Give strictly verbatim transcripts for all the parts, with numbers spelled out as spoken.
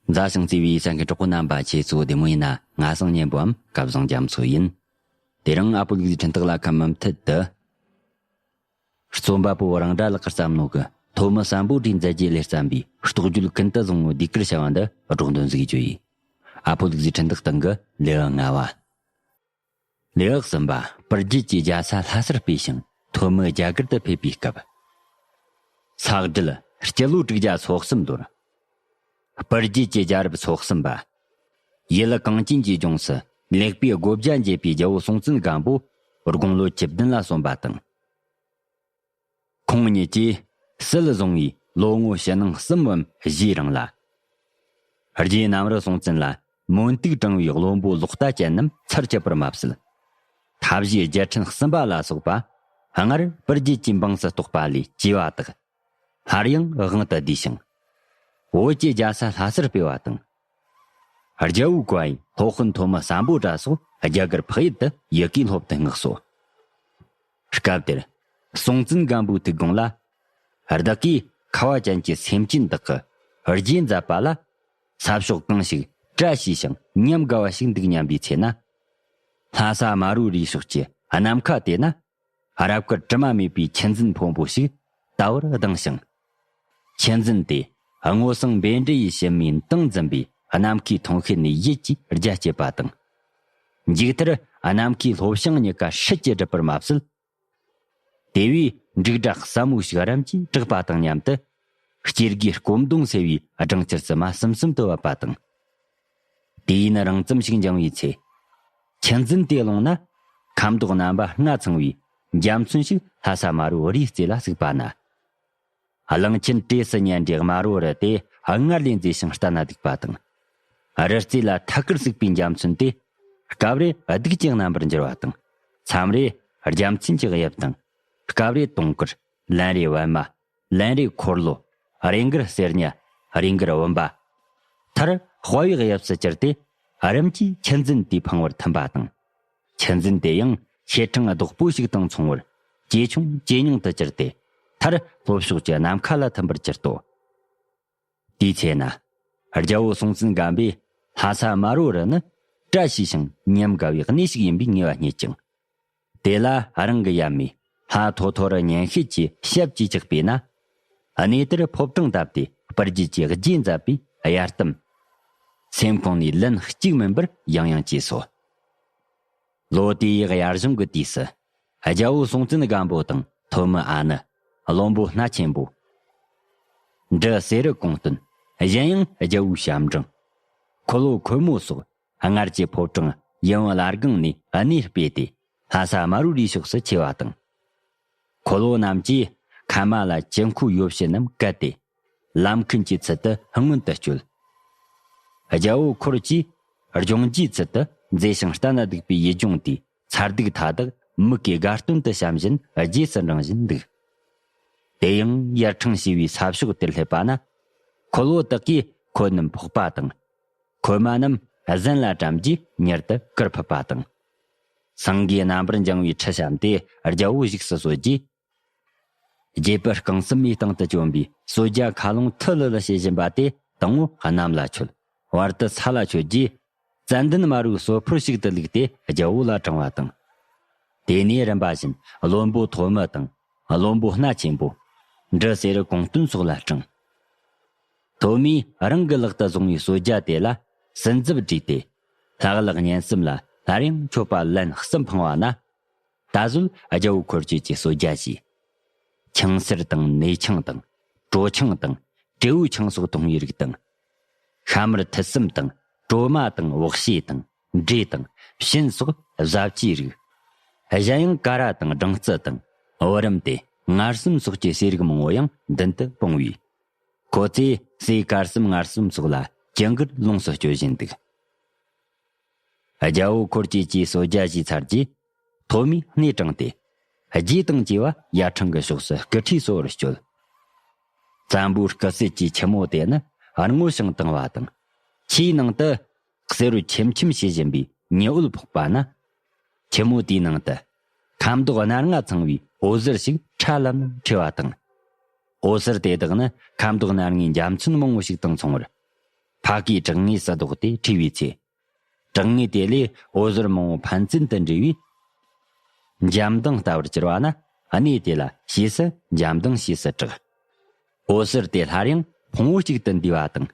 མཛའ་ཞིང་བརྩེ་བའི་གསན་མཁན་གྲོགས་པོ་རྣམ་པ། ཁྱེད་ཚོ་བདེ་མོ་ཡིན་ན། ང་སང་ཉན་པོའམ་སྐལ་བཟང་རྒྱ་མཚོ་ཡིན། དེ་རིང་ཨ་ཕོ་ལུག་རྫིའི་འཕྲིན་སྟེགས་ལ་ཁམས་མུ་མཐུད་དུ། རྩོམ་པ་པོ་རང་འདྲ་ལགས་ཀྱིས་བརྩམས་ནོ་གི་ཐོན་མི་སམ་བྷོ་ཊའི་མཛད་རྗེས་ལས་བརྩམས་པའི་རྟོགས་བརྗོད་ཀུན་ཏུ་བཟང་བོའི་ཟློས་གར་བྱ་བ་འདི་སྒྲོག་འདོན་ཟིག་བརྗོད་ཡིན། ཨ་ཕོ་ལུག་རྫིའི་འཕྲིན་སྟེགས་སྟེང་གི་ལེའུ་ལྔ་བ། ལེའུ་གསུམ་པ། སྤུར་རྒྱལ་གྱིས་རྒྱལ་ས་ལྷ་སར་སྤོས་ཤིང་ཐོན་མི་རྒྱ་གར་དུ་ཕེབས་པའི་སྐབས། ས་སྦྲུལ། སྤྱི་ལོ་དྲུག་བརྒྱ་སོ་གསུམ་ལོར། སྤུར་རྒྱལ་གྱི་རྒྱལ་རབས་སོ་གསུམ་པ། ཡུལ་གངས་ཅན་གྱི་ལྗོངས་སུ་ལེགས་པའི་དགོས་འཇོན་འབྱེད་པའི་རྒྱལ་པོ་སྲོང་བཙན་སྒམ་པོ་དགུང་ལོ་བཅུ་བདུན་ལ་སོན་པ་དང་། ཁོང་ཉིད་ཀྱིས་སྲིད་བཟུང་བའི་ལོ་ངོ་ཕྱི་ནང་གསུམ་བམ་བཞིའི་རིང་ལ། རྗེ་གནམ་རི་སྲོང་བཙན་ལ་མོན་དུག་དྲངས་པའི་བློན་པོ་ལོག་ལྟ་ཅན་རྣམས་ཚར་བཅད་པར་མ་ཟད། མཐའ་བཞིའི་རྒྱལ་ཕྲན་གསུམ་པ་ལ་སོགས་པ་སྔར་སྤུར་རྒྱལ་གྱི་འབངས་སུ་གཏོགས་པ་ལས་གྲོལ་བ་དག་སླར་ཡང་དབང་དུ་བསྡུས་ཤིང་། བོད་ཀྱི་རྒྱལ་ས་ལྷ་སར་སྤོས་པ་དང་། རྒྱལ་པོའི་བཀའ་ཡིས་སློབ་དཔོན་ཐོན་མི་སམ་བྷོ་ཊ་སོགས་རྒྱ་གར་འཕགས་ཡུལ་དུ་ཡི་གེའི་སློབ་ཏུ་མངགས་སོ། སྐབས་དེར་སྲོང་བཙན་སྒམ་པོའི་ཐུགས་དགོངས་ལ། བདག་གིས་ཁ་བ་ཅན་གྱི་སེམས་ཅན་དག་གི་རྗེས་མཛད་པ་ལ་ས་ཕྱོགས་གང་ཞིག་བཀྲ་ཤིས་ཤིང་ཉམས་དགའ་བ་ཞིག་འདུག་སྙམ་པའི་ཚེ་ན། ལྷ་ས་དམར་པོའི་རུ་ཤོག་གི་ནམ་མཁའ་དེ་ན། རབ་དཀར་དྲི་མ་མེད་པའི་ཆུ་འཛིན་ཕོན་པོ་ཞིག་ད་བར་ལྡིང་ཞིང་། ཆུ་འཛིན་དེ་སྔོ་བསངས་བཻ་ཌཱུརྱའི་ཕྱེ་མའི་མདངས་འཛིན་པའི་ནམ་མཁའི་ཐོག་ཁ་ནས་ཡིད་ཀྱིས་རྒྱ་བསྐྱེད་པ་དང་། མཇུག་མཐར་ནམ་མཁའི་ལྷོ་བྱང་གཉིས་ཀ་ཧྲིལ་གྱིས་བསྒྲིབས་པར་མ་ཟད། དེ་བས་འབྲུག་སྒྲ་ཟབ་མོ་ཞིག་རིམ་གྱིས་གྲགས་པ་དང་མཉམ་དུ། སྐྱེ་རྒུའི་སྐོམ་གདུང་སེལ་བའི་སྦྲང་ཆར་བཙུམ་མ་ཟིམ་ཟིམ་དུ་བབས་པ་དང་། དུས་ཡུན་རིང་ཙམ་ཞིག་འགྱངས་པའི་ཚེ། ཆུ་འཛིན་དེ་ལོང་ན། ཁ་མདོག་རྣམ་པ་ལྔ་ཚང་བའི་རྒྱ་མཚོན་ཞིག་ལྷ་ས་དམར་པོའི་རིའི་རྩེ་ལ་ཟུག་པ་ན། གླང་ཆེན་བྲེས་སུ་ཉན་དྲའི་དམར་པོ་རི་དེ་སྔར་ལས་མཛེས་ཤིང་ལྟ་ན་སྡུག་པ་དང་། རི་རྩེ་ལ་ཐད་ཀར་ཟུག་པའི་རྒྱ་མཚོན་དེ། སྐབས་རེ་གདུགས་ཀྱི་རྣམ་པར་འགྱུར་བ་དང་། མཚམས་རེ་རྒྱ་མཚན་གྱི་དབྱིབས་དང་། སྐབས་རེ་དུང་དཀར། ལན་རེ་པད་མ། ལན་རེ་འཁོར་ལོ། རེ་འགར་གསེར་ཉ། རེ་འགར་བུམ་པ། མཐར་དཔའ་བོའི་དབྱིབས་སུ་གྱུར་ཏེ། རིམ་གྱིས་ཆུ་འཛིན་དེའི་ཕང་བར་ཐིམ་པ་དང་། ཆུ་འཛིན་དེ་ཡང་བྱེ་ཕྲེང་རྡོག་པོ་ཞིག་དང་མཚུངས་པར་ཇེ་ཆུང་ཇེ་ཉུང་དུ་གྱུར་ཏེ། མཐར་ལྷོ་ཕྱོགས་ཀྱི་ནམ་མཁའ་ལ་ཐིམ་པར་གྱུར་ཏོ། དེའི་ཚེ་ན། རྒྱལ་པོ་སྲོང་བཙན་སྒམ་པོས་ལྷ་ས་དམར་པོ་རི་ནི་བཀྲ་ཤིས་ཤིང་ཉམས་དགའ་བའི་གནས་ཤིག་ཡིན་པའི་ངེས་པ་རྙེད་ཅིང་། དེ་ལ་རང་གི་ཡབ་མེས་ལྷ་ཐོ་ཐོ་རི་ཉན་ཤེད་ཀྱི་ཞབས་ཀྱིས་བཅགས་པས་ན། གནས་དེར་ཕོ་བྲང་བཏབ་སྟེ་སྤུར་རྒྱལ་གྱི་རྗེས་མཛད་པའི་གཡར་དམ། སེམས་ཁོང་ནས་ལན་གཅིག་མིན་པར་ཡང་ཡང་བྱས་སོ། ལོ་དེའི་གཡར་གཞུང་གི་དུས་སུ། རྒྱལ་པོ་སྲོང་བཙན་སྒམ་པོ་དང་ཐོན་མི་ཨ་ནུ། བློན་པོ་སྣ་ཆེན་པོ། འབྲི་སེ་རུ་གོང་སྟོན། གཞན་ཡང་རྒྱལ་པོའི་ཞབས་འབྲིང་། འཁོར་ལོ་འཁོར་མོ་སོགས་སྔར་གྱི་ཕོ་བྲང་ཡུམ་བར་སྒང་ནས་གནས་སྤོས་ཏེ་ལྷ་ས་དམར་པོའི་རུ་ཤོག་སུ་ཆས་པ་དང་། འཁོར་ལོ་རྣམས་ཀྱིས་ཁ་མ་ལ་ཅི་མཁོ་ཡོད་བྱད་རྣམས་བཀལ་ཏེ། ལམ་མཁན་གྱི་ཚུལ་དུ་སྔོན་དུ་བསྐྱོད། རྒྱལ་པོ་འཁོར་གྱིས་སྦྱོང་རྒྱུའི་ཚུལ་དུ་མཛེས་ཤིང་ལྟ་ན་སྡུག་པའི་ཡུལ་ལྗོངས་དེའི་མཚར་སྡུག་མཐའ་དག་མིག་གིས་དགའ་སྟོན་དུ་བཤམས་བཞིན་རྗེས་སུ་འབྲང་བཞིན་འདུག་དེ་ཡང་ཡར་ཕྲེང་བྱས་པའི་ས་ཕྱོགས་དེར་སླེབས་པ་ན། འཁོར་ལོ་དག་གིས་ཁོད་རྣམས་ཕོག་པ་དང་། ཁོལ་མ་རྣམས་གཟན་ལ་བཀྲམ་རྗེས་མྱུར་དུ་གུར་ཕུབ་པ་དང་། སེང་གེའི་རྣམ་པར་འགྱིང་བའི་ཁྲི་བཤམས་ཏེ་རྒྱལ་པོ་བཞུགས་སུ་གསོལ་རྗེས། རྒྱལ་པོ་རྐང་གསུམ་མའི་སྟེང་དུ་བཅོམ་པའི་གསོལ་ཇ་མཁའ་ཀློང་ཐུ་ལི་ལི་བྱེད་བཞིན་པ་དེ་དང་པོ་གནམ་ལ་མཆོད། བར་དུ་ས་ལ་མཆོད་རྗེས། ཙན་དན་དམར་པོའི་གསོལ་ཕུར་ཞིག་ཏུ་བླུགས་ཏེ་རྒྱལ་པོ་ལ་དྲངས་པ་དང་། དེ་ནས་རིམ་པ་བཞིན་བློན་པོ་ཐོན་མི་དང་། བློན་པོ་སྣ་ཆེན་པོ། འབྲི་སེ་རུ་གོང་སྟོན་སོགས་ལ་དྲངས། ཐོན་མིས་རང་གི་ལག་ཏུ་བཟུང་བའི་གསོལ་ཇ་དེ་ལ་སྲིད་རྩུབ་བྲིས་ཏེ། ལྷག་ལྷག་ཉན་བསམ་ལ་སླར་ཡང་མཆོད་པ་ལན་གསུམ་འཕངས་པ་ན། ད་གཟོད་རྒྱལ་པོ་འཁོར་བཅས་ཀྱིས་གསོལ་ཇ་བཞེས། ཆང་སེར་དང་ནས་ཆང་དང་། གྲོ་ཆང་དང་། དྲེའུ་ཆང་སོགས་བཏུང་བའི་རིགས་དང་། ཤ་མར་ཐུད་གསུམ་དང་། གྲོ་མ་དང་། འོག་ཤེ་དང་། འབྲས་དང་། ཕྱིན་སོགས་ཟབ་ཅིའི་རིགས། གཞན་ཡང་ཀ་ར་དང་སྦྲང་རྩི་དང་། བུ་རམ་སྟེ་མངར་གསུམ་སོགས་ཀྱི་ཟས་རིགས་མང་པོ་ཡང་མདུན་དུ་སྤུངས་པས། ཁོ་ཚོས་ཟས་དཀར་གསུམ་མངར་གསུམ་སོགས་ལ་ཅི་དགར་ལོངས་སུ་སྤྱོད་བཞིན་འདུག་རྒྱལ་པོ་འཁོར་བཅས་ཀྱིས་གསོལ་ཇ་བཞེས་ཚར་རྗེས། ཐོན་མིས་སྣེ་དྲངས་ཏེ། རྗེས་དང་བཅས་པ་ཡར་ཕྲེང་གི་ཕྱོགས་སུ་སྐུ་ཁྲིའི་སོ་བར་བསྐྱོད། བཙན་པོའི་སྐུ་སྲས་ཀྱི་ཁྱི་མོ་དེ་ནི་སྔོ་ཞིང་དྭངས་པ་དང་། ཁྱིའི་ནང་དུ་གསེར་འོད་ཆེམ་ཆེམ་བྱེད་བཞིན་པའི་ཉི་འོད་ཕོག་པ་ན། ཁྱི་མོ་དེའི་ནང་དུ་ཁ་མདོག་སྣ་ལྔ་ཚང་བའི་འོད་ཟེར་ཞིག་ཁྲ་ལམ་ལམ་འཕྲོས་པ་དང་། འོད་ཟེར་དེ་དག་ནི་ཁ་མདོག་སྣ་ལྔའི་འཇའ་ཚོན་མང་པོ་ཞིག་དང་མཚུངས་པར། ཕ་གིའི་བྲག་ངོས་སུ་ལྡོག་སྟེ་ཁྲིད་པའི་ཚེ། བྲག་ངོས་དེ་ལས་འོད་ཟེར་མང་པོ་ཕན་ཚུན་དུ་འདྲེས་པས། འཇམ་མདངས་ལྟ་བུར་གྱུར་པ་ན། གནས་དེ་ལ་ཞེས་སུ་འཇམ་མདངས་ཞེས་སུ་གྲགས། འོད་ཟེར་དེ་སླར་ཡང་ཕུང་པོ་གཅིག་ཏུ་འདུས་པ་དང་།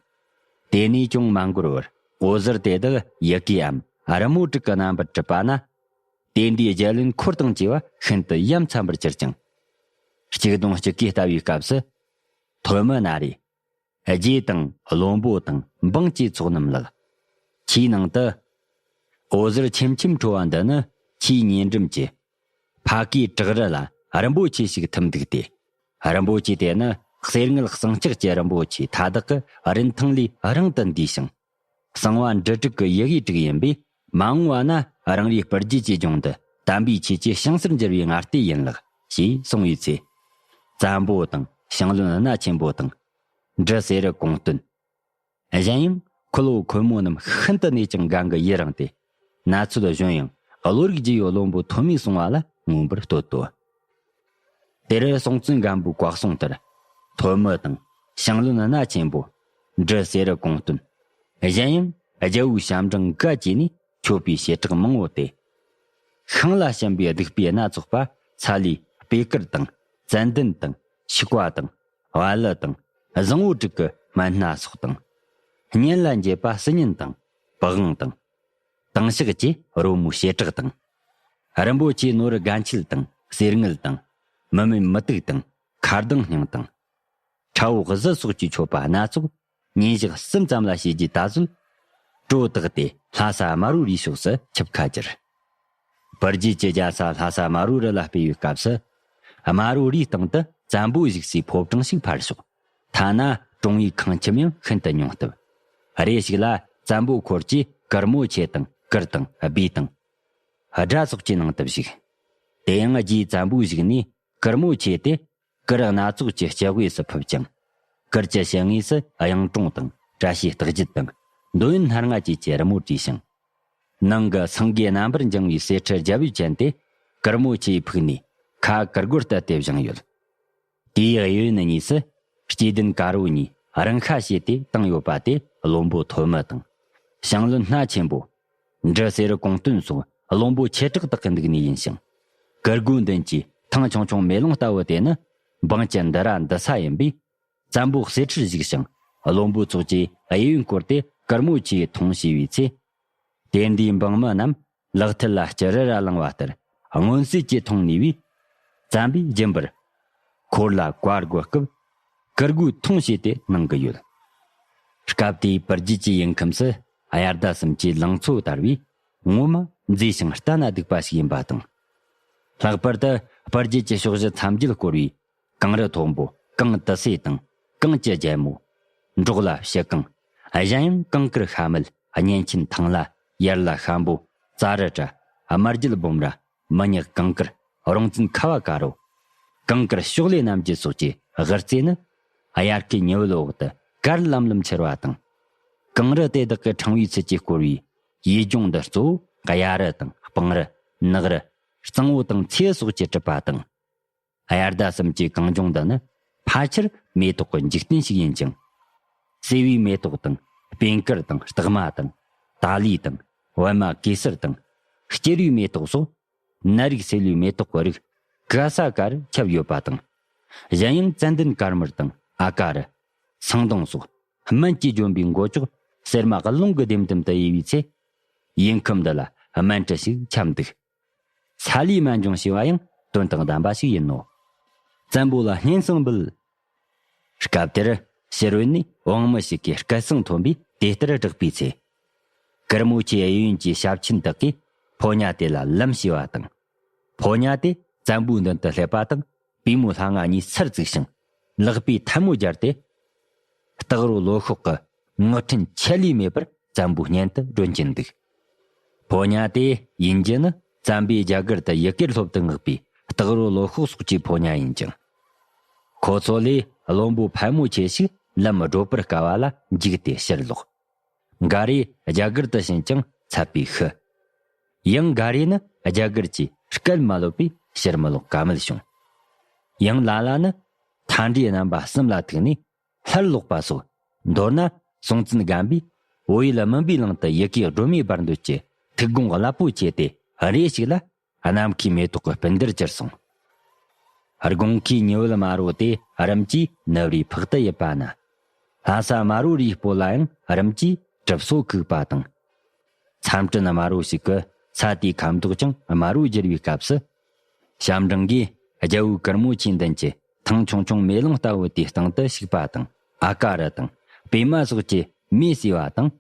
དེ་ནས་ཅུང་མ་འགོར་བར་འོད་ཟེར་དེ་དག་ཡི་གེའམ་རི་མོ་དྲུག་གི་རྣམ་པར་གྲུབ་པ་ན། དེ་འདིའི་རྒྱལ་བློན་འཁོར་དང་བཅས་པ་ཤིན་ཏུ་ཡ་མཚན་པར་གྱུར་ཅིང་། གཅིག་གདོང་གཅིག་གིས་ལྟ་བའི་སྐབས་སུ། ཐོན་མི་ན་རེ། རྗེ་དང་བློན་པོ་དང་འབངས་ཀྱི་ཚོགས་རྣམས་ལགས། ཆུའི་ནང་དུ། འོད་ཟེར་ཆེམ་ཆེམ་འཕྲོ་བ་འདི་ནི་ཆུའི་ཉེ་འགྲམ་གྱི། ཕ་གིའི་བྲག་རི་ལ་རིན་པོ་ཆེ་ཞིག་ཐིམ་འདུག་སྟེ། རིན་པོ་ཆེ་དེ་ནི་གསེར་དངུལ་ཟངས་ལྕགས་ཀྱི་རིན་པོ་ཆེ་མཐའ་དག་གི་རིན་ཐང་ལས་རིང་དུ་འདས་ཤིང་། གསང་བ་འབྲུ་དྲུག་གི་ཡི་གེ་དྲུག་ཡིན་པས། མ་འོངས་པ་ན་རང་རེའི་སྤུར་རྒྱལ་གྱི་ལྗོངས་འདི་དམ་པའི་ཆོས་ཀྱི་ཞིང་སར་འགྱུར་བའི་ངར་ལྟས་ཡིན་ལགས། ཞེས་གསུངས་པའི་ཚེ། བཙན་པོ་དང་ཞང་བློན་སྣ་ཆེན་པོ་དང་། འབྲི་སེ་རུ་གོང་སྟོན། གཞན་ཡང་འཁོར་ལོ་འཁོར་མོ་རྣམས་ཤིན་ཏུ་ནས་ཀྱང་འགན་གྱི་ཡིད་རངས་ཏེ། ན་ཚོད་གཞོན་ཡང་བློ་རིག་རྒྱས་ཡོད་བློན་པོ་ཐོན་མིས་གསུངས་པ་ལ་མངོན་པར་བསྟོད་དོ། དེར་སྲོང་བཙན་སྒམ་པོའི་བཀའ་གསུང་ལྟར། ཐོན་མི་དང་ཞང་བློན་སྣ་ཆེན་པོ། འབྲི་སེ་རུ་གོང་སྟོན། གཞན་ཡང་རྒྱལ་པོའི་ཞབས་འབྲིང་འགའ་བཅས་ནས་མཆོད་པའི་བྱེ་བྲག་མང་པོ་སྟེ། ཤིང་ལ་བྱིན་པའི་བདུག་སྤོས་སྣ་ཚོགས་པ་ཚ་ལུའི་སྤོས་དཀར་དང་། ཙན་དན་དང་། བྱུག་པ་དང་། བལ་ལུ་དང་། བཟང་པོ་དྲུག་གི་སྨན་སྣ་སོགས་དང་། གཉེན་ལ་འབྱེད་པ་སིལ་སྙན་དང་། པི་ཝང་དང་། དང་ཕྱག་བཅས་རོལ་མོའི་བྱེ་བྲག་དང་། རིན་པོ་ཆེའི་ནོར་དགའ་འཁྱིལ་དང་། གསེར་དངུལ་དང་། མི་མེད་མུ་ཏིག་དང་། མཁར་ལྡིང་སྙིང་དང་། ཁྲ་བོ་གཟི་སོགས་ཀྱི་མཆོད་པ་སྣ་ཚོགས། ཉིན་ཞག་གསུམ་ཙམ་ལ་བྱས་རྗེས་ད་གཟོད། གྲོ་བཏགས་ཏེ་ལྷ་ས་དམར་པོའི་རིའི་ཕྱོགས་སུ་ཆིབས་ཁ་བསྒྱུར། སྤུར་རྒྱལ་གྱི་རྒྱལ་ས་ལྷ་ས་དམར་པོའི་རི་ལ་སྤོས་པའི་སྐབས་སུ། དམར་པོའི་རིའི་སྟེང་དུ་བཙན་པོ་བཞུགས་སའི་ཕོ་བྲང་ཞིག་ཕར་ཕྱོགས། ཐ་ན་གྲོང་པའི་ཁང་ཁྱིམ་ཡང་ཤིན་ཏུ་ཉུང་སྟབས། རེ་ཞིག་ལ་བཙན་པོ་འཁོར་གྱིས་གུར་མོ་ཆེ་དང་། གུར་དང་། སྦས་དང་། སྒྲ་སོགས་ཀྱི་ནང་དུ་བཞུགས། དེ་ཡང་རྗེ་བཙན་པོའི་བཞུགས་གནས་གུར་མོ་ཆེ་སྟེ། གུར་སྣ་ཚོགས་ཀྱི་སྤྱི་དབུས་སུ་ཕུབ་ཅིང་། གུར་གྱི་ཕྱི་ངོས་སུ་གཡུང་དྲུང་དང་། བཀྲ་ཤིས་རྟགས་བརྒྱད་དང་། འདོད་ཡོན་སྣ་ལྔ་བཅས་ཀྱི་རི་མོ་བྲིས་ཤིང་། ནང་གི་སེང་གེ་རྣམ་པར་འགྱིང་བའི་གསེར་ཁྲི་རྒྱལ་པོའི་སྤྱན་དེ་གུར་མོ་ཆེའི་ཕུག་ནས་ཁ་གུར་སྒོར་གཏད་དེ་བཞེངས་ཡོད། དེའི་གཡས་གཡོན་གཉིས་སུ་སྐྱེ་ལྡན་དཀར་པོ་གཉིས་རང་ཁ་ཕྱེ་སྟེ་བཏིང་ཡོད་པ་དེ་བློན་པོ་ཐོན་མི་དང་། ཞང་བློན་སྣ་ཆེན་པོ། འབྲི་སེ་རུ་གོང་སྟོན་སོགས་བློན་པོ་ཆེ་དྲག་དག་གི་འདུག་གནས་ཡིན་ཞིང་། གུར་སྒོ་མདུན་གྱི་ཐང་ཆུང་ཆུང་མེ་ལོང་ལྟ་བུ་དེ་ནི་འབངས་ཀྱི་འདུ་ར་འདུ་ས་ཡིན་པས། བཙན་པོ་གསེར་ཁྲིར་བཞུགས་ཤིང་། བློན་པོ་ཚོགས་ཀྱིས་གཡས་གཡོན་བསྐོར་ཏེ་གུར་མོ་ཆེའི་མཐོང་བྱས་པའི་ཚེ། དེ་འདིའི་འབངས་མི་རྣམས་ལག་མཐིལ་ལ་ལྕི་རལ་ར་ལངས་པ་ལྟར་མངོན་གསལ་གྱིས་མཐོང་ནུས་པས། བཙན་པོས་རྒྱུན་པར་འཁོར་ལ་བཀའ་བསྒོ་སྐབས་གུར་སྒོའི་མཐོང་བྱས་ཏེ་གནང་གི་ཡོད། སྐབས་དེའི་སྤུར་རྒྱལ་གྱི་ཡུལ་ཁམས་སུ་དབྱར་ཟླ་གསུམ་གྱི་ལང་ཚོ་དར་བས་ངོ་མ་མཛེས་ཤིང་ལྟ་ན་སྡུག་པ་ཞིག་ཡིན་པ་དང་། ལྷག་པར་དུ་སྤུར་རྒྱལ་གྱི་ཕྱོགས་བཞི་མཚམས་བརྒྱད་བསྐོར་བའི་གངས་རི་མཐོན་པོ་གངས་ཏི་སེ་དང་། གངས་ཀྱི་རྒྱལ་མོ། འབྲོག་ལ་བྱི་གངས། གཞན་ཡང་གངས་དཀར་ཤ་མེད། གཉན་ཆེན་ཐང་ལྷ། ཡར་ལ་ཤམ་པོ། ཙ་རི་ཏྲ། དམར་རྒྱུད་སྦོམ་ར། མི་ཉག་གངས་དཀར། རོང་བཙན་ཁ་བ་དཀར་པོ། གངས་དཀར་ཕྱོགས་ལས་རྣམ་རྒྱལ་སོགས་ཀྱི་དབུ་རྩེ་ནི། དབྱར་ཁའི་ཉི་འོད་འོག་ཏུ་གར་ལམ་ལམ་འཕྱུར་བ་དང་། གངས་རི་དེ་དག་གི་ཕྲེང་བའི་ཚུལ་གྱིས་བསྐོར་བའི་ཡུལ་ལྗོངས་འདི་གཙོ་བོ་གཡའ་རུ་དང་སྤང་རི། ནགས་རི། གཙང་བོ་དང་མཚེའུ་སོགས་ཀྱིས་གྲུབ་པ་དང་། དབྱར་ཟླ་གསུམ་གྱི་གངས་ལྗོངས་འདི་ནི་ཕལ་ཆེར་མེ་ཏོག་གི་འཇིག་རྟེན་ཞིག་ཡིན་ཅིང་། སེ་བའི་མེ་ཏོག་དང་། སྤོས་དཀར་དང་། སྟག་མ་དང་། ཏཱ་ལའི་དང་། པད་མ་གེ་སར་དང་། སྐྱེ་རུའི་མེ་ཏོག་སོགས། ནད་རིགས་སེལ་བའི་མེ་ཏོག་གི་རིགས་ག་ས་ག་རུ་ཁྱབ་ཡོད་པ་དང་། གཞན་ཡང་ཙན་དན་དཀར་དམར་དང་། ཨ་ཀ་རུ། སེང་གདོང་སོགས་སྨན་གྱི་ལྗོན་པའི་མགོ་ལྕོག་སེར་མ་རླུང་གིས་ལྡེམ་ལྡེམ་དུ་གཡོས་པའི་ཚེ། ཡུལ་ཁམས་འདི་ལ་སྨན་དྲི་ཞིག་ཁྱབ་འདུག། ཚ་ལུའི་སྨན་ལྗོངས་ཞེས་པ་ཡང་དོན་དང་ལྡན་པ་ཞིག་ཡིན་ནོ། བཙན་པོ་ལ་སྙན་སེང་འབུལ། སྐབས་དེར་ཕྱི་རོལ་ནས་དབང་མི་ཞིག་གིས་སྐད་གསང་ཐོན་པས་དེ་ལྟར་བསྒྲགས་པའི་ཚེ། གུར་མོ་ཆེའི་གཡས་གཡོན་གྱི་ཞབས་ཆེན་དག་གིས་ཕོ་ཉ་དེ་ལ་ལམ་ཞུས་པ་དང་། ཕོ་ཉ་དེ་བཙན་པོའི་མདུན་དུ་སླེབས་པ་དང་། པུས་མོ་ལྷ་ང་གཉིས་ཚུར་བཙུགས་ཤིང་། ལག་པས་ཐལ་མོ་སྦྱར་ཏེ། སྟག་རོ་ལོ་ཤོག་གི་ངག་འཕྲིན་ཆད་ལུས་མེད་པར་བཙན་པོའི་སྙན་དུ་སྒྲོན་གྱིན་འདུག། ཕོ་ཉ་དེ་ཡིན་རྒྱུ་ནི་བཙན་པོའི་རྒྱ་གར་དུ་ཡི་གེར་སློབ་ཏུ་མངགས་པའི་སྟག་རོ་ལོ་ཤོག་སོགས་ཀྱི་ཕོ་ཉ་ཡིན་ཅིང་། ཁོ་ཚོ་ལས་བློན་པོ་ཕལ་མོ་ཆེ་ཞིག་ལམ་བགྲོད་པར་དཀའ་བ་ལ་འཇིགས་ཏེ་ཕྱིར་ལོག། འགའ་རེས་རྒྱ་གར་དུ་ཕྱིན་ཀྱང་འཚབ་པས་ཤི། ཡང་འགའ་རེས་ནི་རྒྱ་གར་གྱི་སྐད་མ་ལོབས་པས་ཕྱིར་མི་ལོག་ཀ་མེད་བྱུང་། ཡང་ལ་ལ་ནི་མཐའ་འདྲེའི་རྣམ་པ་གསུམ་ལ་ཐུག་ནས་སླར་ལོག་པ་སོགས། མདོར་ན་ སྲོང་བཙན་སྒམ་པོས་བོད་ཡུལ་སྨིན་པའི་གླིང་དུ་ཡི་གེ་སྒྲོན་མེ་སྦར་འདོད་ཀྱི་ཐུགས་དགོངས་རླབས་པོ་ཆེ་དེ་རེ་ཞིག་ལ་ནམ་མཁའི་མེ་ཏོག་གི་སྤུན་ཟླར་གྱུར་སོང་། དགོང་ཁའི་ཉི་འོད་དམར་རོ་དེ་རིམ་གྱིས་ནུབ་རིའི་ཕག་ཏུ་ཡིབ་པ་ན། ལྷ་ས་དམར་རོ་རིའི་སྤོ་ལ་ཡང་རིམ་གྱིས་གྲིབ་སོ་ཁུག་པ་དང་། མཚམས་སྤྲིན་དམར་རོ་ཞིག་གི་ས་དེའི་ཁ་མདོག་ཀྱང་དམར་རོ་བསྒྱུར་བའི་སྐབས་སུ། བྱམས་སྒྲོན་གྱིས་རྒྱལ་པོ་གུར་མོ་ཆེའི་མདུན་གྱི་ཐང་ཆུང་ཆུང་མེ་ལོང་ལྟ་བུ་དེའི་སྟེང་དུ་བཞུགས་པ་དང་། ཨ་ཀ་རུ་དང་པད་མ་སོགས་ཀྱི་མེས་བསྲེས་པ་དང་།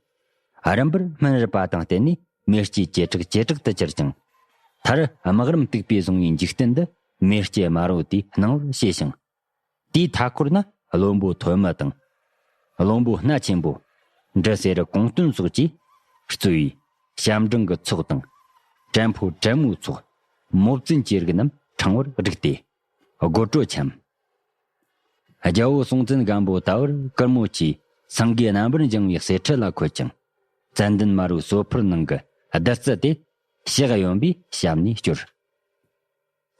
རིམ་པར་སྨིན་རབས་པ་དང་བསྟུན་ནས་མེ་ལྕེ་ཇེ་དྲག་ཇེ་དྲག་ཏུ་གྱུར་ཅིང་། མཐར་དམག་རིམ་སྟུག་པོས་བཟུང་བའི་འཇིག་རྟེན་འདི་མེ་ལྕེ་དམར་རོ་དེའི་སྣང་བར་བྱས་ཤིང་། དེའི་མཐའ་འཁོར་ན་བློན་པོ་ཐོན་མི་དང་། བློན་པོ་སྣ་ཆེན་པོ། འབྲི་སེར་གུང་སྟོན་སོགས་ཀྱིས་གཙོས་པའི་བྱམས་སྒྲོན་གྱི་ཚོགས་དང་། བྲན་ཕོ་བྲན་མོའི་ཚོགས། མོ་བཙུན་གྱི་རིགས་རྣམས་ཕྲེང་བར་བསྒྲིགས་ཏེ། སྒོ་དྲོ་འཁྱམས། རྒྱལ་པོ་སྲོང་བཙན་སྒམ་པོ་ལྟ་བུར་གུར་མོ་ཆེས་སེང་གེ་རྣམ་པར་འགྱིང་བའི་གསེར་ཁྲི་ལ་འཁོད་ཅིང་། ཙན་དན་དམར་པོའི་སོ་ཕོར་ནང་གི་བདུད་རྩི་དེ་ཕྱག་གཡོན་པའི་ཞབས་ནས་སྐྱོར།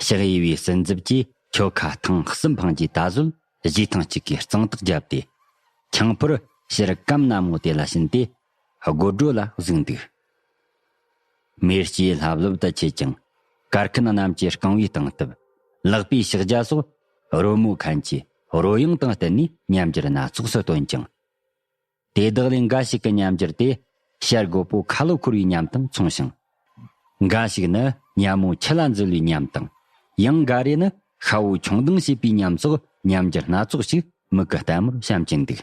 ཕྱག་གཡས་པའི་སྲིན་མཛུབ་ཀྱིས་ཁྱོ་ཁ་ཐེངས་གསུམ་འཕངས་ཀྱིས་ད་གཟོད་གཞས་ཐང་གཅིག་གི་རྩང་ཐག་བརྒྱབ་སྟེ། ཆང་ཕོར་ཕྱིར་སྐམ་ནག་མོ་དེ་ལ་བྱིན་ཏེ་སྒོ་སྒྲོ་ལ་གཟིགས་འདུག། མེ་ལྕེ་ལྷབ་ལྷུབ་ཏུ་མཆེད་ཅིང་། གར་མཁན་རྣམས་ཀྱིས་རྐང་བའི་སྟེང་སྟབས། ལག་པའི་ཕྱག་རྒྱ་སོགས་རོལ་མོ་མཁན་གྱི་རོལ་དབྱངས་དང་བསྟུན་ནས་ཉམས་འགྱུར་སྣ་ཚོགས་སུ་བཏོན་ཅིང་། དེ་དག་ལས་འགའ་ཞིག་གི་ཉམས་འགྱུར་དེ་བྱ་རྒོད་པོ་ཁ་ལོ་འཁོར་བའི་ཉམས་དང་མཚུངས་ཤིང་། འགའ་ཞིག་ནི་ཉ་མོ་ཁྱི་ལ་འཛུལ་བའི་ཉམས་དང་། ཡང་འགའ་རེ་ནི་ཤ་བོ་ཁྱུང་ལྡིང་བྱེད་པའི་ཉམས་སོགས་ཉམས་འགྱུར་སྣ་ཚོགས་ཤིག་མིག་གི་ལྟད་མོར་བཤམས་ཀྱིན་འདུག།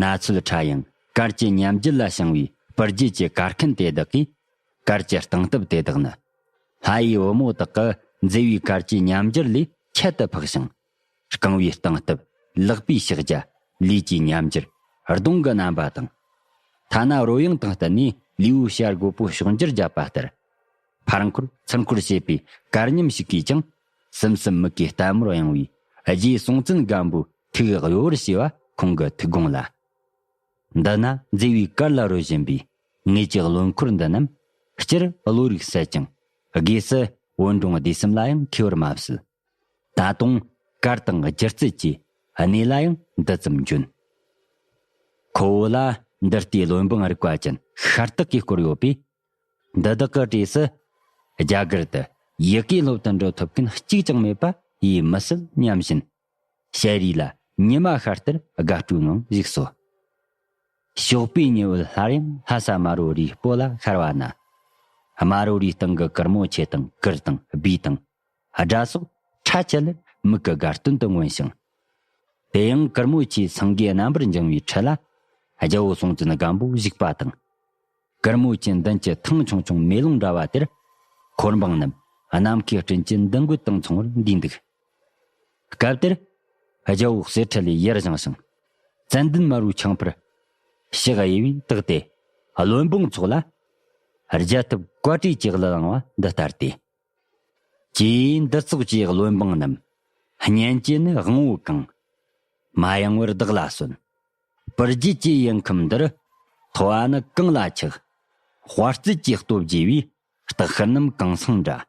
ན་ཚོད་ཕྲ་ཡང་གར་གྱི་ཉམས་རྒྱུད་ལ་བྱང་བའི་སྤུར་རྒྱལ་གྱི་གར་མཁན་དེ་དག་གིས་གར་གྱི་སྟངས་སྟབས་དེ་དག་ནི། ལྷ་ཡི་བུ་མོ་དག་གི་མཛེས་པའི་གར་གྱི་ཉམས་འགྱུར་ལས་ཁྱད་དུ་འཕགས་ཤིང་། རྐང་བའི་སྟངས་སྟབས། ལག་པའི་ཕྱག་རྒྱ། ལུས་ཀྱི་ཉམས་འགྱུར། གདོང་གི་རྣམ་པ་དང་། ཐ་ན་རོལ་དབྱངས་དང་བསྟུན་ནས་ལུས་པོའི་བྱ་རྒོད་པོ་ཕྱོགས་འགྱུར་བརྒྱབ་པ་ལྟར། ཕར་འཁོར་ཚུར་འཁོར་བྱེད་པའི་གར་ཉམས་ཤིག་གིས་ཀྱང་། སིམ་སིམ་མིག་གི་ལྟད་མོར་གཡེང་བའི་རྗེ་སྲོང་བཙན་སྒམ་པོའི་ཐུགས་གཡོ་བར་བྱས་པ་ཁོང་གི་ཐུགས་དགོངས་ལ། འདི་ན་མཛེས་པའི་གར་ལ་རོལ་བཞིན་པའི་ངེད་ཀྱི་བློན་འཁོར་འདི་རྣམས་སྤྱིར་བློ་རིག་གསལ་ཀྱང་། སྒོས་སུ་བོད་འབྲོང་སྡེ་གསུམ་ལ་ཡང་མཁས་པར་མ་ཟད། ད་དུང་གར་དང་སྒྱུ་རྩལ་གྱི་གནས་ལ་ཡང་འདི་ཙམ་འཇོན། ཁོ་བོ་ལ་འདི་ལྟའི་བློན་འབངས་རིག་པ་ཅན་ཤ་སྟག་གིས་བསྐོར་ཡོད་པས། འདི་དག་གི་གྲས་སུ་རྒྱ་གར་དུ་ཡི་གེ་སློབ་ཏུ་འགྲོ་ཐུབ་མཁན་གཅིག་ཀྱང་མེད་པ་ཡིད་མི་སྲིད་སྙམ་བཞིན། ཞལ་རས་ལ་ཉི་མ་ཤར་ལྟར་དགའ་སྤྲོའི་ངང་བཞུགས་སོ། ཞོགས་པའི་ཉི་འོད་སླར་ཡང་ལྷ་ས་དམར་པོ་རིའི་སྤོ་ལ་ཤར་བ་ན། དམར་པོ་རིའི་སྟེང་གི་གུར་མོ་ཆེ་དང་གུར་དང་སྦས་དང་སྒྲ་སོགས་ཁྲ་ཆད་ལེར་མིག་གི་དགའ་སྟོན་དུ་མངོན་ཞིང་། དེ་ཡང་གུར་མོ་ཆེའི་སེང་གེ་རྣམ་པར་འགྱིང་བའི་ཁྲི་ལ་རྒྱལ་པོ་སྲོང་བཙན་སྒམ་པོ་བཞུགས་པ་དང་། གུར་མོ་ཆེའི་མདུན་གྱི་ཐང་ཆུང་ཆུང་མེ་ལོང་འདྲ་བ་དེར་འཁོར་འབངས་རྣམས་ནམ་མཁའི་སྤྲིན་གྱི་འདུ་འགོད་དང་མཚུངས་པར་འདུས་འདུག། སྐབས་དེར་རྒྱལ་པོ་གསེར་ཁྲི་ལས་ཡར་བཞེངས་ཤིང་། ཙན་དན་དམར་པོའི་ཆང་ཕོར་ཕྱག་གཡས་པས་བཏེགས་ཏེ། བློན་འབངས་ཚོགས་ལ་རྒྱལ་ཐབས་བཀའ་དྲིན་གྱི་གླུ་བླངས་པ་འདི་ལྟར་ཏེ། ཀྱེ་འདི་ཚོགས་ཀྱི་བློན་འབངས་རྣམས། སྙན་གྱི་ནི་དབང་པོ་གང་། མ་ཡེངས་པར་བདག་ལ་གསོན། སྤུར་རྒྱལ་གྱི་ཡུལ་ཁམས་འདིར། མཐོ་བ་ནི་གང་ལ་ཆགས། དཔའ་རྩལ་གྱི་སྟོབས་རྒྱས་པའི། སྟག་ཤར་རྣམས་གང་སེང་འདྲ།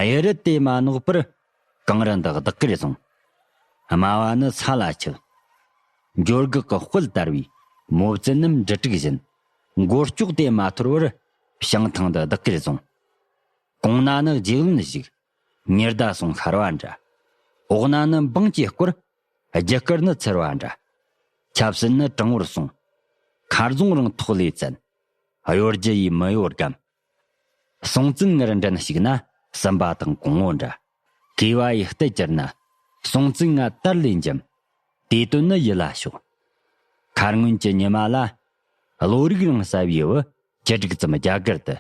གཡུ་རལ་དེ་མ་ནོག་པར། གངས་རི་འདི་བདག་གིར་བཟུང་། དམའ་བ་ནི་ས་ལ་ཆགས། འགྱུར་འགག་གི་དཔལ་དར་བའི། མོ་བཙུན་རྣམས་འབྲུ་དྲུག་བཞིན། མགོ་ལྕོག་དེ་མ་འཐོར་བར། བྱང་ཐང་འདི་བདག་གིར་བཟུང་། གོང་ན་ནི་རྗེ་བློན་བཞུགས། ཉི་ཟླ་སོང་ཤར་བ་འདྲ། འོག་ན་ནི་འབངས་ཀྱིས་བསྐོར། རྒྱུ་སྐར་ནི་འཚེར་བ་འདྲ། ཆབ་སྲིད་ནི་དྲང་བོར་སོང་། མཁར་རྫོང་རང་ཐོག་ལས་བཙན། གཡོ་སྒྱུ་ཡིས་མི་གཡོ་རྒམ། སྲོང་བཙན་ངར་འདྲེན་ཞིག་ན་སུམ་པ་དང་གོང་བུ་འདྲ། གུས་པ་ཡིས་གཏད་གྱུར་ན། སྲོང་བཙན་ང་དར་ལས་འཇམ། དེ་དོན་ནི་ཡིད་ལ་ཞོག། མཁར་སྔོན་གྱི་ཉི་མ་ལ། བློ་རིག་རང་གསལ་བའི་བུ། ཁྱི་དྲུག་ཙམ་རྒྱ་གར་དུ།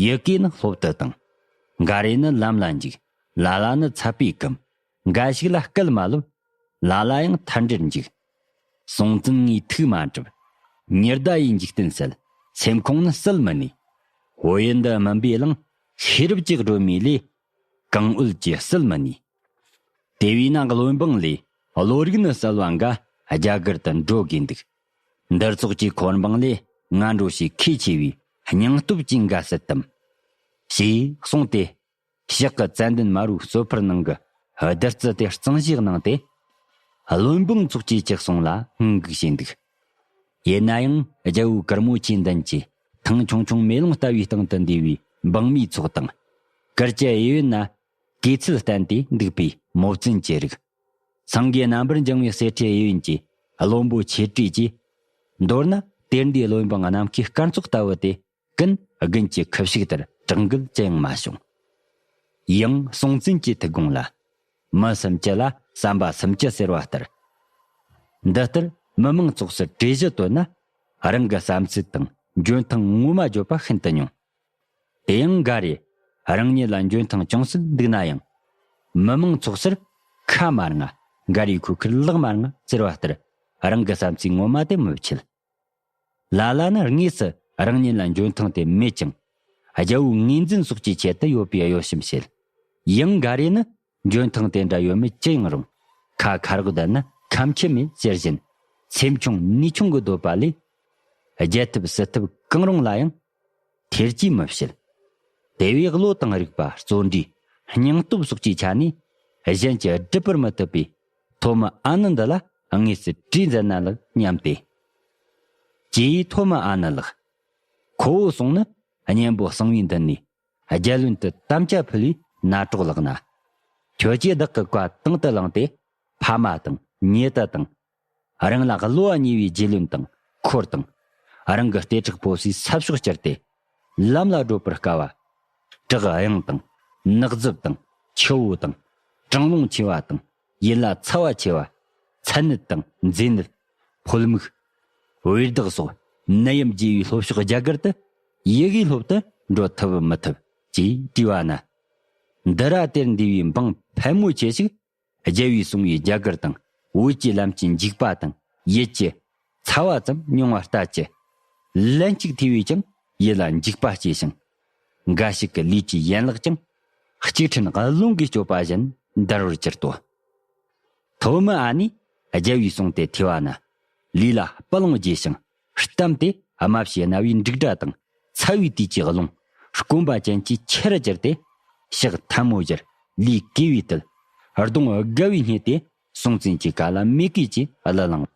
ཡི་གེ་ནི་སློབ་ཏུ་བཏང་། འགའ་རེ་ནི་ལམ་ལ་འཇུག། ལ་ལ་ནི་ཚད་པས་བསྐུམ། འགའ་ཞིག་ལ་སྐད་མ་ལོབས། ལ་ལ་ཡང་ཐལ་འགྲིར་འཇུག། སྲོང་བཙན་ངའི་ཐུགས་མ་གྲུབ། ཉི་ཟླ་ཡི་འཇིག་རྟེན་གསལ། སེམས་ཁོང་ནི་གསལ་མི་ནུས། བོད་ཡུལ་འདི་སྨིན་པའི་གླིང་། ཤེས་རབ་ཀྱི་སྒྲོན་མེ་ལས། གང་འོད་ཀྱིས་གསལ་མི་ནུས། དེ་བས་ན་བློན་འབངས་ལས། བློ་རིག་ནི་གསལ་བ་འགའ། རྒྱ་གར་དུ་འགྲོ་དགོས་འདུག། འདིར་ཚོགས་ཀྱི་འཁོར་འབངས་ལས། ང་འགྲོ་ཞིག་ཁས་ཆེ་བའི། སྙིང་སྟོབས་ཀྱིས་འགའ་སྲིད་དམ། ཞེས་གསུངས་ཏེ། ཕྱག་གི་ཙན་དན་དམར་པོའི་གཙོད་ཕུར་ནང་གི་བདུད་རྩི་དེ་གཙང་བཞེས་གནང་སྟེ། བློན་འབངས་ཚོགས་ཀྱི་ཆགས་སོང་ལ་བསྔགས་བཞིན་འདུག། ཡིན་ན་ཡང་རྒྱལ་པོའི་གུར་མོ་ཆེ་མདུན་གྱི་ཐང་ཆུང་ཆུང་མེ་ལོང་ལྟ་བུའི་སྟེང་དུ་འདུས་པའི་འབངས་མིའི་ཚོགས་དང་། གུར་གྱི་གཡས་གཡོན་ན་གོས་ཚད་བསྟན་ཏེ་འདུག་པའི་མོ་བཙུན་གྱི་རིགས། སེང་གེ་རྣམ་པར་འགྱིང་བའི་གསེར་ཁྲིའི་གཡས་གཡོན་གྱི་བློན་པོ་ཆེ་བྲིས་ཀྱིས། མདོར་ན་དེར་འདུས་བློན་འབངས་རྣམས་ཀྱི་སྐར་ཚོགས་ལྟ་བུ་དེ་ཀུན་དགུན་གྱི་ཁུ་བྱུག་ལྟར་གྲགས་འགུལ་ཅི་ཡང་མ་བྱུང་། ཡང་སྲོང་བཙན་གྱི་ཐུགས་དགོངས་ལ། མི་སུམ་ཅུ་ལ་བསམ་པ་སུམ་ཅུ་ཟེར་བ་ལྟར། འདི་ལྟར་མི་མང་ཚོགས་སར་གྲོས་གཞི་བཏོན་ན། རང་གི་བསམ་ཚུལ་དང་འཇོན་ཐང་ངོ་མ་བརྗོད་པ་ཤིན་ཏུ་ཉུང་། དེ་ཡང་འགའ་རེས་རང་ཉིད་ལ་འཇོན་ཐང་ཅུང་ཟད་འདུག་ན་ཡང་། མི་མང་ཚོགས་སར་ཁ་མ་རྔ། འགའ་རེས་ཁུ་ཁུར་ལག་མ་རྔ་ཟེར་བ་ལྟར། རང་གི་བསམ་ཚུལ་ངོ་མ་དེ་མི་འཆད། ལ་ལ་ནི་དངོས་སུ་རང་ཉིད་ལ་འཇོན་ཐང་དེ་མེད་ཀྱང་། རྒྱལ་པོའི་ངོས་འཛིན་སོགས་ཀྱི་ཆེད་དུ་ཡོད་པའི་གཡོ་ཞིབ་བྱེད། ཡང་འགའ་རེས་ནི་འཇོན་ཐང་དེ་འདྲ་ཡོད་མེད་ཅི་ཡང་རུང་། ཁ་ཁ་རོག་བསྡད་ན་ཁ་མཆུ་མེད་ཟེར་བཞིན། སེམས་ཆུང་ནུས་ཆུང་གི་འདོད་པ་ལས། རྒྱལ་ཐབས་སྲིད་ཐབས་གང་རུང་ལ་ཡང་ཐེར་ཇུས་མི་བྱེད། དེ་བས་བློ་དང་རིག་པ། བརྩོན་འགྲུས། སྙིང་སྟོབས་སོགས་ཀྱི་ཆ་ནས་གཞན་གྱིས་སྒྲུབ་པར་མི་ཐུབ་པའི་ཐོན་མི་ཨ་ནི་འདི་ལ་དངོས་སུ་གྲོས་མཛད་ན་ལེགས་སྙམ་སྟེ། ཀྱེ་ཐོན་མི་ཨ་ནི་ལགས། ཁོ་བོ་སོང་ནི་གཉན་པོ་གསང་བའི་མདུན་ནས་རྒྱལ་བློན་དུ་དམ་བཅའ་ཕུལ་བའི་ནད་གྲོགས་ལགས་ན། ཁྱོད་ཀྱིས་བདག་གི་བཀའ་དང་དུ་བླངས་ཏེ། ཕ་མ་དང་ཉེ་དུ་དང་། རང་ལ་བློ་བ་ཉེ་བའི་རྗེ་བློན་དང་འཁོར་དང་། རང་གི་ལྟེ་ཁྲག་ཕོ་སའི་ས་ཕྱོགས་བསྐྱུར་ཏེ། ལམ་ལ་བགྲོད་པར་དཀའ་བ། བྲག་གཡང་དང་། ནགས་རྫུབ་དང་། ཆུ་བོ་དང་། གྲང་རླུང་ཆེ་བ་དང་། ཡུལ་ལ་ཚ་བ་ཆེ་བ། ཚ་ནད་དང་མཛེ་ནད། ཕོལ་མིག། བེར་བདག་སོགས་ནད་ཡམས་རྒྱས་པའི་ལྷོ་ཕྱོགས་རྒྱ་གར་དུ་ཡི་གེའི་སློབ་ཏུ་འགྲོ་ཐུབ་མི་ཐུབ་ཅེས་དྲིས་པ་ན། འདི་ར་དེར་འདུས་པའི་འབངས་ཕལ་མོ་ཆེ་ཞིག་རྒྱལ་པོས་གསུངས་པའི་རྒྱ་གར་དང་བོད་ཀྱི་ལམ་གྱི་འཇིགས་པ་དང་ཡུལ་གྱི་ཚ་བ་ཙམ་མྱོང་བ་ལྟ་ཅི། ལན་གཅིག་ཐོས་པས་ཀྱང་ཡིད་ལ་འཇིགས་པ་སྐྱེས་ཤིང་། འགའ་ཞིག་གི་ལུས་ཀྱི་ཡན་ལག་ཀྱང་ལྕགས་ཕྲན་རླུང་གིས་སྐྱོད་པ་བཞིན་འདར་བར་གྱུར་ཏོ། ཐོན་མི་ཨ་ནིས་རྒྱལ་པོས་གསུངས་ཏེ་ཐོས་པ་ན། ལུས་ལ་སྤུ་ལོང་རྒྱས་ཤིང་། གཏམ་དེ་རྨ་བྱའི་རྣ་བའི་འབྲུག་སྒྲ་དང་ཚ་བའི་དུས་ཀྱི་རླུང་། སྐོམ་པ་ཅན་གྱི་ཆུ་རུ་གྱུར་ཏེ། ཕྱག་ཐལ་མོ་སྦྱར། ལུས་གས་པའི་དུས། གདོང་དགའ་བས་བསྙེས་ཏེ། སྲོང་བཙན་གྱི་བཀའ་ལ་མོས་གུས་ཀྱིས་གླུ་བླངས་